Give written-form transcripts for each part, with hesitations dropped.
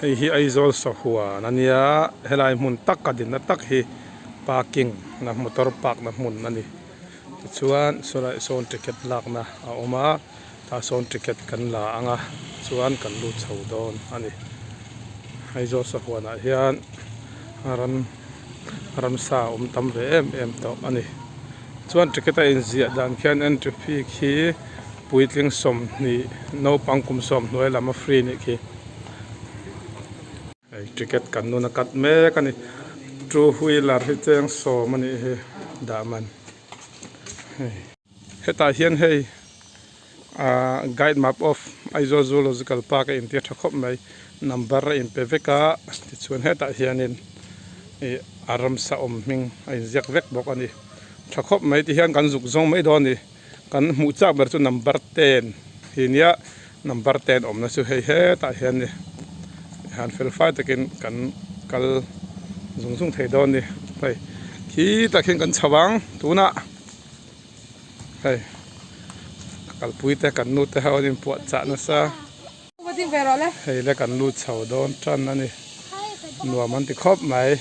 Hei hi Aizawl sahuan a nia, helai hmun tak a dinna tak hi parking na motor park na hmun a ni. Tichuan sawlai sawn ticket lakna a awm a, tah sawn ticket kan la ang a, chuan kan lut chho dawn a ni. Aizawl sahuanah hian ram ramsa a awm tam ve em em tawh a ni. Chuan ticket a inziah dan khian entry fee khi. Puitling 20 naupang kum 10 hnuai lam a free nih khi. Hei ticket kan nun a cut mek a ni. Two wheeler hi cheng 10 a nih hi dah man. Hei hetah hian hei ah guide map of Aizawl Zoological Park a intir tha khawp mai. Number a inpe vek a tichuan hetah hianin ih a ramsa awm hming a inziak vek bawk a ni. Tha khawp mai ti hian kan zuk zawng mai dawn a ni. Kan hmuh chak ber chu number 10 hi nia number 10 awmna chu hei hetah hian ni han fel fai takin kan kal zung zung thei dawn ni hei khi tak hian kan chho ang tunah hei ka kalpui te kan nu te ho an inpuah chah nasa hei le kan lut chho dawn tan a ni nuam an ti khawp mai.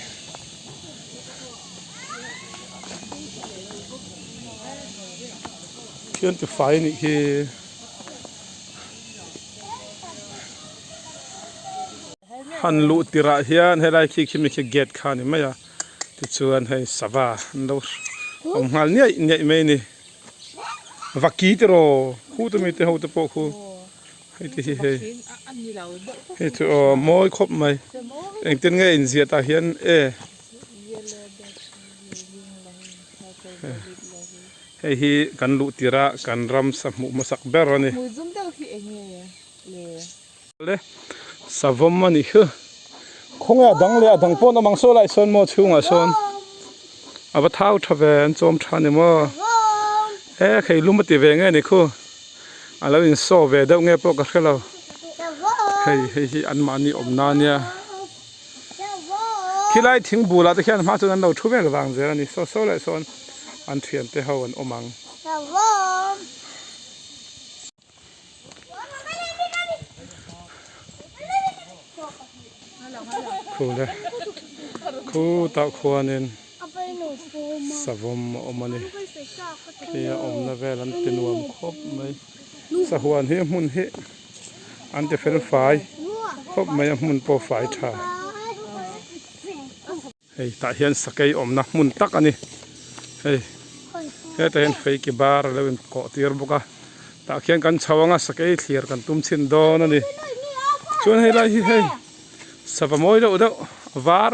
Khian ti fai anih khi han luh tirah hian helai khi khi mi khi gate kha a ni mai a tichuan hei sava an lo awm nghal niaih niaih mai a ni vaki tiraw khu te mi te ho te pawh khu. Hei te hi hei hei chu aw mawi khawp mai engtin nge inziah tah hian e hei hi kan luh tirh a kan ram sa hmuh hmasak ber a ni le savawm a nih hi khawnge a dang leh a dang pawh an awm ang saw lai sawn maw chhungah sawn a va thau tha ve an chawm tha a ni maw e hei lum a ti ve nge ni khu. A lo in saw ve deuh nge pawh ka hre lo hei hei hi an mahni awm na ania khilai thing bulah te khian hma chuan an lo thu vel vang zel a ni saw saw leh sawn an thian te ho an awm ang. Khu le khutah khuanin. Savawm a awm a ni. Khi a awmna vel an ti nuam khawp mai. Sahuan hi hmun hi an ti fel fai khawp mai a hmun pawh fai tha. Hei tah hian sakei awmna hmun tak a ni. Hei hetah hian fei ki bar a lo in kawh tir bawk a. Tah khian kan chho anga sakei thlir kan tum chhin dawn a ni. Chuan hei lai hi hei sava mawi deuh deuh a var.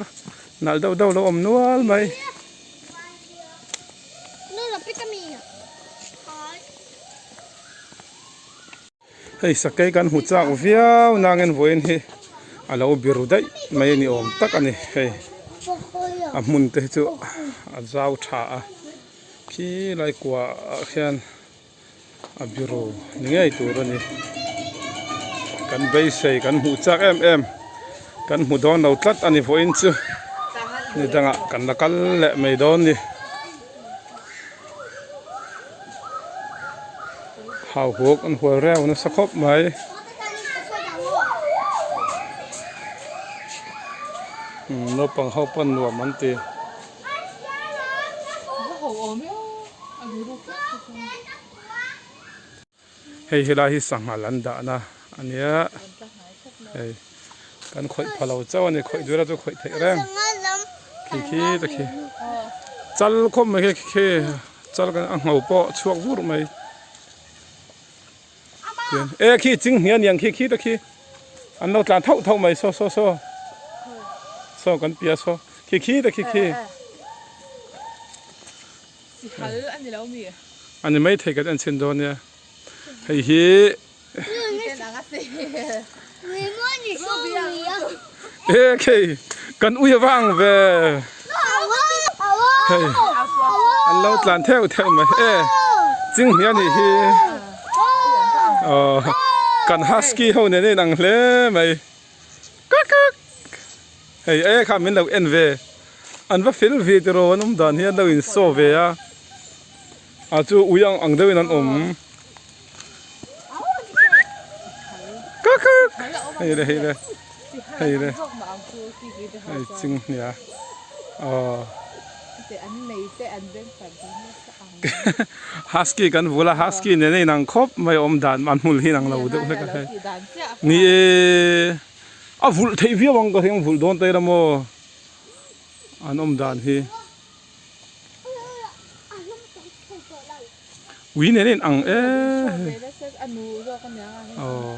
Nalh deuh deuh lo awm nual mai. Hei sakei kan hmu chak viau nangin vawiin hi a lo biru daih mai a ni awm tak a ni hei a hmun te hi chu a zau tha a khi lai kua ah khian a biru ni ngei tur a ni kan beisei kan hmuh chak em em kan hmu dawn lo tlat a ni vawiin chu ni dangah kan la kal leh mai dawn ni hauhuk an hual reu nasa khawp mai. Naupang ho pawn nuam an ti. Hei helai hi sanghal an dahna a nia hei kan khawih pha lo chauh a ni khawih duh ila chu khawih theih reng khi khi te khi chal khawp mai khi khi chal kan a ngho pawh chhuak vur mai e khi chinghnia niang khi khi te khi an lo tlan thauh thauh mai saw saw saw saw kan pia saw khi khi te khi khi. Sihal a ni lo mi? A ni maithei kan en chhin dawn nia. Hei hi E khei kan ui avang ve. Hei an lo tlan theuh theuh mai e chinghnia nih hi. Aw kan husky ho nen a inang hle mai. Kak kak hei e kha min lo en ve an va fel ve tiraw an awm dan hi an lo in saw ve a a chu ui ang ang deuhin an awm kak kak hei le hei le. Hei le hei chinghnia aw husky kan vul a husky nen a inang khawp mai a awm dan an hmul hi inang lo deuh hlek a hei ni e a vulh theih viau ang ka hring vulh dawn ta ila maw an awm dan hi. Ui nen a inang e aw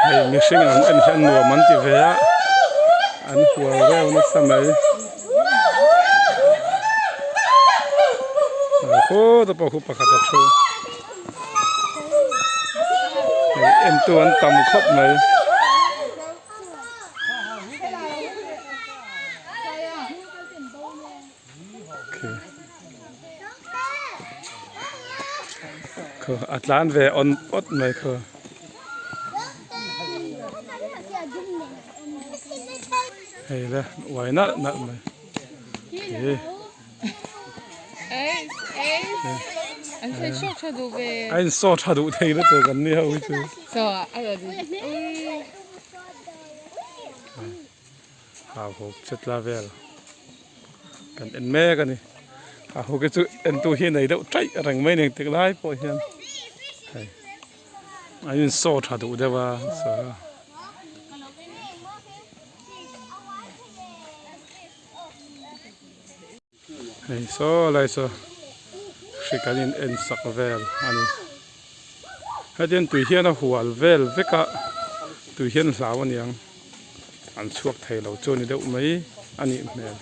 hei mihring an en hian nuam an ti ve a an hual reuh nasa mai khawt a pawh khu pakhat a thu hei entu an tam khawp mai. Khu a tlan ve awn awt mai khu. Hei le uai nalh nalh mai. A in saw tha duh thei lutuk an ni ho hi chu. Hauhuk chetla vel kan en mek a ni hauhuk hi chu entu hi nei deuh taih reng mai a ni engtik lai pawh hian hei an in saw tha duh deuh a saw. Hei saw lai saw hri kan in en sak vel a ni hetiang tui hian a hual vel vek a tui hian hlau a niang an chhuak thei lo chu a ni deuh mai a nih hmel.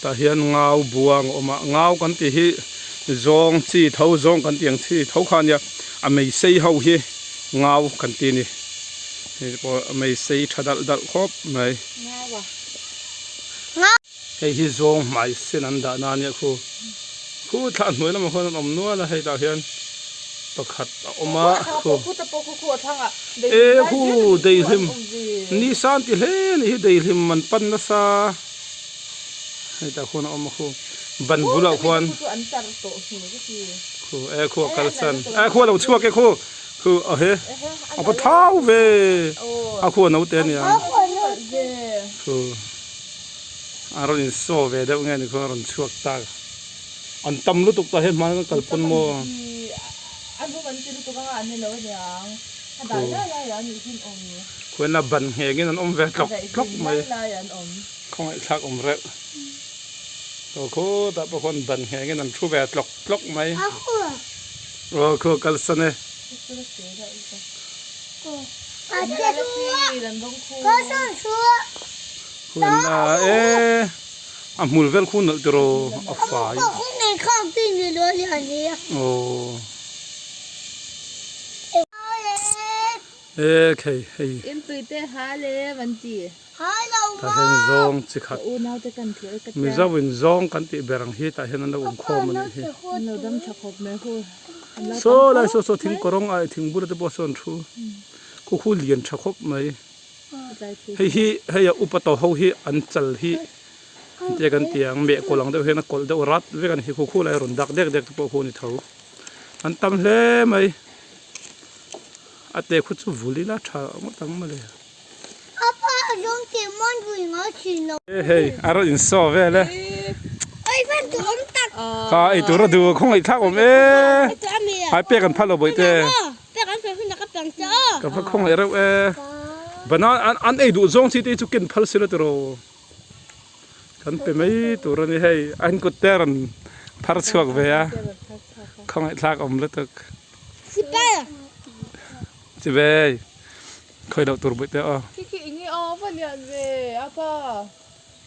Tah hian ngau buang a awm a ngau kan tih hi zawng chi tho zawng kan tih ang chi tho kha a nia a mei sei ho hi ngau kan ti a ni hei pawh a mei sei tha dalh dalh khawp mai hei hi zawng hmai sen an dah na a nia khu khu thla hnuai lamah khuan an awm nual a hei tah hian pakhat a awm a khu e khu daihlim ni san ti hle a nih hi daihlim an pan nasa. Hei tah khuan a awm a khu ban bulah khuan khu e khu a kal san e khu a lo chhuak e khu khu a he a va thau ve a khu a naute a nia khu a rawn in saw ve deuh nge ni khuan a rawn chhuak ta an tam lutuk ta he hma kan kal pawn maw khuan a ban ngheng in an awm ve tlawk tlawk mai. Khawngaihthlak awm reuh. Aw khutah pawh khuan ban nghengin an thu ve tlawk tlawk mai. Aw khu kal san e. Khuan a e a hmul vel khu nalh tiraw a fai. Aw. E khei hei. Tah hian zawng chi khat Mizo in zawng kan tih ber ang hi tah hian an lo awm khawm a nih hi. Saw lai saw saw thing kawrawng ah thing bula te pawh sawn thu khu khu lian tha khawp mai. Hei hi hei a upa tawh ho hi an chal hi engtia kan tih ang meh kawlh ang deuh hian a kawlh deuh rat vek a ni hi khu khu lai rawn dak dek dek te pawh khu a ni tho. An tam hle mai. A te khu chu vul ila tha ngawt ang mawle. Hei a rawn insaw vel e. Kha ei tur a duh a khawngaih thlak awm e. Ai pek an phal lo bawihte. Ka va khawngaih reuh e. Banana an ei duh zawng chi te hi chu ken phal silo tiraw. Kan pe mai tur a ni hei an kut te a rawn phar chhuak ve a khawngaih thlak awm lutuk chi ve khawi loh tur buih te aw.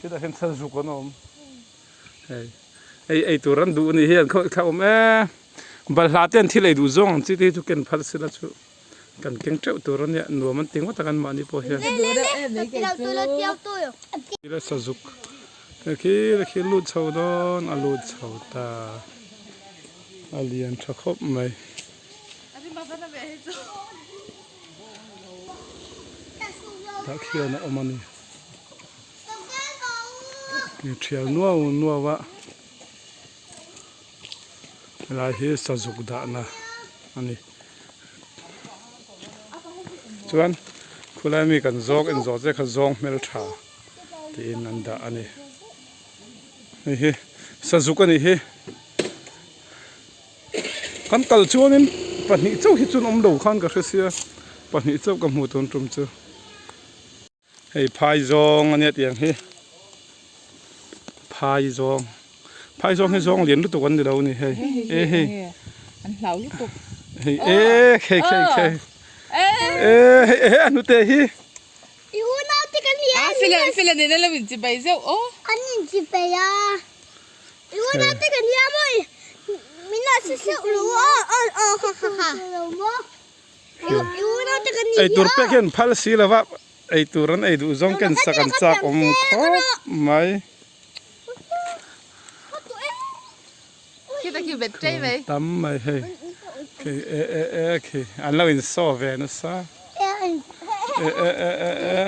Khitah hian thal zuk an awm hei ei ei tur an duh a nih hi an khawngaih thlak awm e balhla te an thil ei duh zawng ang chi te hi chu ken phal sila chu. Kan keng teuh tur a nia, nuam an ti ngawt a kan mahni pawh hian. Ila sazuk khi khi lut chho dawn a lut chho ta a lian tha khawp mai. Tah khian a awm a ni. Thial nuau nuau a. Helai hi sazuk dahna a ni. Chuan khulai mi kan zawng en zawh che kha zawng hmeltha tiin an dah a ni. Hei hi sazuk a nih hi. Kan kal chuanin pahnih chauh hi chuan awm lo khan ka hre sia pahnih chauh ka hmuh tun tum chu. Hei phai zawng a nia tiang hi phai zawng phai zawng hi zawng lian lutuk an ni lo a ni hei e hei an hlau lutuk hei e khei khei khei e hei e a hnute hi I unau te kan ni a fila fila nen an lo in chibai zeuh aw an in chibai a I unau te kan nia maw min lo hre hreuh lo aw aw aw kha kha kha Eitur pek hian phal si lova eitur an ei duh zawng ken sak an chak awm khawp mai. Tam mai hei khi e e e khi an lo in saw ve nasa e e e e e.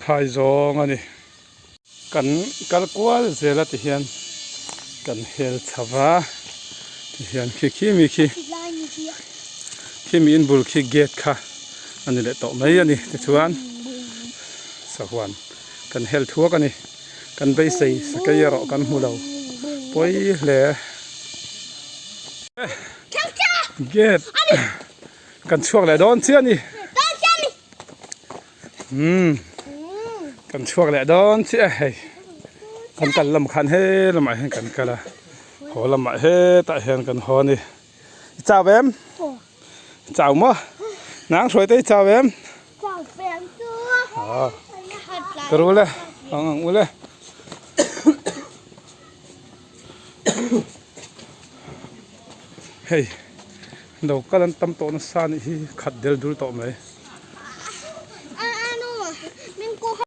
Phai zawng a ni. Kan kal kual zel a tihian kan hel chho va tihian khi khi mi khi khi mi in bul khi gate kha a ni leh tawh mai a ni tichuan sahuan kan hel thuak a ni kan beisei sakei erawh kan hmu lo pawi hle gate kan chhuak leh dawn chiah a ni. Umm kan chhuak leh dawn chiah a hei kan kal lam khan he lamah hian kan kal a haw lamah hetah hian kan haw a ni i chau em chau maw nang hruai te i chau em ka ru le ang ang u le hei lo kal an tam tawh nasa anih hi khat del dul tawh mai.